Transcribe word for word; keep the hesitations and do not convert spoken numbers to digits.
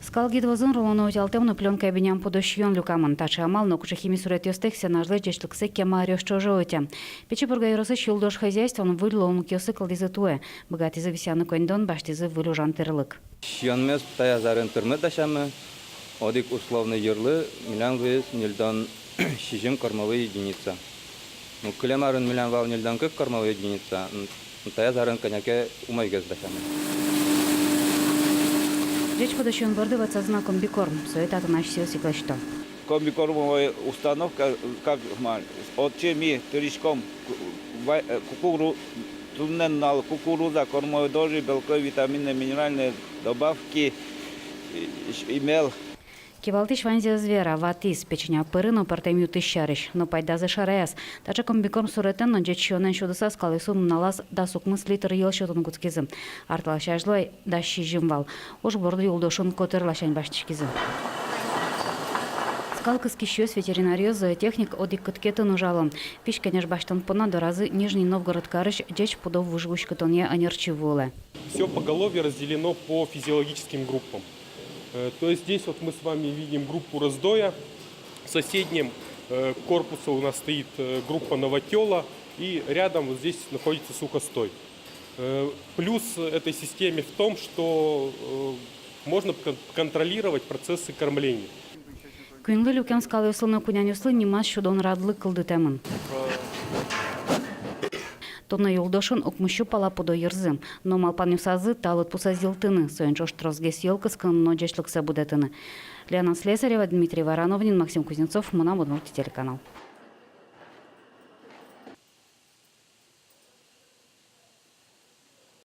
Скал гид вӧзын рулоно утялтэм но плёнкая биням пудо сиён люкамын. Таӵе амал нокыӵе хими суретъёстэк сценажлэсь ӟечлыксэ кема аръёс ӵоже ӧте. Пичи Пурга ёросысь «Юлдош» хозяйствоын выль луонлыкъёссы кылдӥзы туэ. Быгатӥзы висъяны коньдон, басьтӥзы выль ужан тӥрлык. Сиёнмес таяз арын тырмыт дасямы. Одӥг условный йырлы милям луиз ньыльдон сизьым кормовой единица. Ну, кылем арын милям вал ньыльдон кык кормовой единица, н-, таяз арын кӧня ке умойгес дасямы. Ӟеч пудо сиён борды ватсазы на комбикорм. Сое татын асьсэос ик лэсьто. Комбикормовой установка, как, ма, отчы ми тырӥськом ку-, ва-, э, кукуру-, туннэ нал кукуруза, кормовой дрожжи, белковые, витаминные, минеральные добавки и, и мел. Кивалтӥсь ваньзэ ӧз вера, ватӥз, печеня пыры но пӧртэм ю-тысь сярысь. Но пайдазэ шараяз. Таӵе комбикорм суретэн но ӟеч сиёнэн сюдыса, скалъёсын нуналаз дас укмыс литр йӧл сётыны кутскизы. Ар талэсь азьло ай дас сизьым вал. Уж борды «Юлдошын» котыр ласянь басьтӥськизы. Скал кыскисьёс, ветеринаръёс, зоотехник одӥг кыткетын ужало. Пись кенеш басьтон понна доразы Нижний Новгород карысь ӟеч пудо выж уськытонъя ӧнерчи вуылэ. Всё поголовье разделено по физиологическим группам. Э, то есть здесь вот мы с вами видим группу раздоя. В соседнем, э, корпусе у нас стоит, э, группа новотёла, и рядом вот здесь находится сухостой. Э, плюс этой системе в том, что, э, можно кон-, контролировать процессы кормления. Куиньлы люкем скалъёслы но кунянъёслы нимаз сюдон радлык кылдытэмын. Туннэ «Юлдошын» укмыссю пала пудо йырзы. Но малпанъёсазы та лыдпусэз йылтыны, соин ӵош тросгес йӧл кыскыны но ӟечлыксэ будэтыны. Лена Слесарева, Дмитрий Варановнин, Максим Кузнецов, «Мынам Удмуртие» телеканал.